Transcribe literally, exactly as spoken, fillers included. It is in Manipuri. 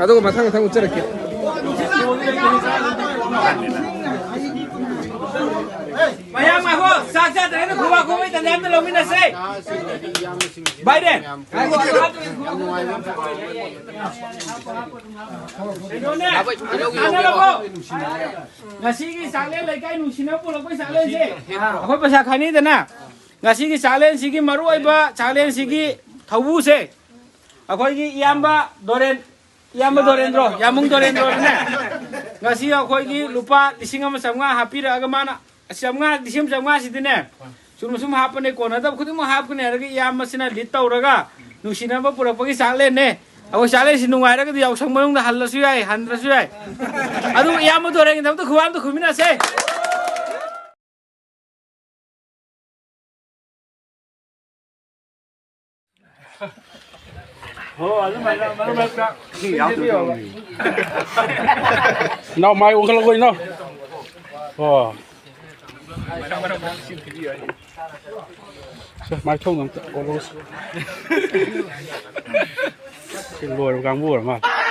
ꯑꯗꯨꯒ ꯃꯊꯪ ꯃꯊꯪ ꯎꯠꯆꯔꯛꯀꯦ꯫ ꯃꯌꯥꯝ ꯉꯥꯏꯈꯣ, ꯆꯥꯛ ꯆꯥꯗ꯭ꯔꯒꯅ ꯈꯨꯕꯥꯛ ꯈꯨꯕꯩ ꯇꯟꯖꯥ ꯑꯝꯇ ꯂꯧꯃꯤꯟꯅꯁꯦ꯫ ꯕꯥꯏꯗꯦꯟ, ꯉꯥꯏꯈꯣ, ꯀꯩꯅꯣꯅꯦ, ꯇꯥꯟꯅꯔꯕꯣ? ꯉꯁꯤꯒꯤ ꯆꯥꯛꯂꯦꯟ ꯂꯩꯀꯥꯏ ꯅꯨꯡꯁꯤꯅꯕ ꯄꯨꯔꯛꯄꯩ ꯆꯥꯛꯂꯦꯟꯁꯦ ꯑꯩꯈꯣꯏ ꯄꯩꯁꯥ ꯈꯥꯏꯅꯩꯗꯅ, ꯉꯁꯤꯒꯤ ꯆꯥꯛꯂꯦꯟꯁꯤꯒꯤ ꯃꯔꯨꯑꯣꯏꯕ ꯆꯥꯛꯂꯦꯟꯁꯤꯒꯤ ꯊꯧꯕꯨꯁꯦ ꯑꯩꯈꯣꯏꯒꯤ ꯏꯌꯥꯝꯕ ꯗꯣꯔꯦꯟ, ꯏꯌꯥꯝꯕ ꯗꯣꯔꯦꯟꯗ꯭ꯔꯣ, ꯌꯥꯝꯕꯨꯡ ꯗꯣꯔꯦꯟꯗ꯭ꯔꯣꯅꯅꯦ, ꯉꯁꯤ ꯑꯩꯈꯣꯏꯒꯤ ꯂꯨꯄꯥ ꯂꯤꯁꯤꯡ ꯑꯃ ꯆꯥꯝꯃꯉꯥ ꯍꯥꯞꯄꯤꯔꯛꯑꯒ, ꯃꯥꯅ ꯑꯁ, ꯆꯥꯝꯃꯉꯥ, ꯂꯤꯁꯤꯡ ꯑꯃ ꯆꯥꯝꯃꯉꯥꯁꯤꯗꯤꯅꯦ ꯆꯨꯝꯅ ꯁꯨꯝ ꯍꯥꯞꯄꯅꯦ, ꯀꯣꯟꯅꯗꯕ ꯈꯨꯗꯤꯡꯃꯛ ꯍꯥꯞꯀꯅꯤ ꯍꯥꯏꯔꯒ ꯏꯌꯥꯝꯕꯁꯤꯅ ꯂꯤꯠ ꯇꯧꯔꯒ ꯅꯨꯡꯁꯤꯅꯕ ꯄꯨꯔꯛꯄꯒꯤ ꯆꯥꯛꯂꯦꯟꯅꯦ꯫ ꯑꯩꯈꯣꯏ ꯆꯥꯛꯂꯦꯟꯁꯤ ꯅꯨꯡꯉꯥꯏꯔꯒꯗꯤ ꯌꯥꯎꯁꯪ ꯃꯅꯨꯡꯗ ꯍꯜꯂꯁꯨ ꯌꯥꯏ, ꯍꯟꯗ꯭ꯔꯁꯨ ꯌꯥꯏ꯫ ꯑꯗꯨ ꯏꯌꯥꯝꯕ ꯗꯣꯔꯦꯟꯒꯤꯗꯃꯛꯇ ꯈꯨꯕꯥꯛ ꯑꯝꯇ ꯈꯨꯕꯤꯟꯅꯁꯦ꯫ ꯍꯣ, ꯑꯗꯨꯃꯥꯏꯅ ꯃꯔꯛ ꯃꯔꯛꯇ ꯏꯅꯥꯎ, ꯃꯥꯏ ꯑꯣꯟꯈꯠꯂꯛꯑꯣ, ꯏꯅꯥꯎ꯫ ꯑꯣ꯫ ꯁꯦ, ꯃꯥꯏ ꯊꯣꯡ ꯑꯝꯇ ꯑꯣꯜꯂꯛꯑꯣ꯫ ꯁꯤ ꯂꯣꯏꯔꯕ ꯀꯥꯡꯕꯨ ꯑꯣꯏꯔ ꯃꯥꯜꯂꯦ꯫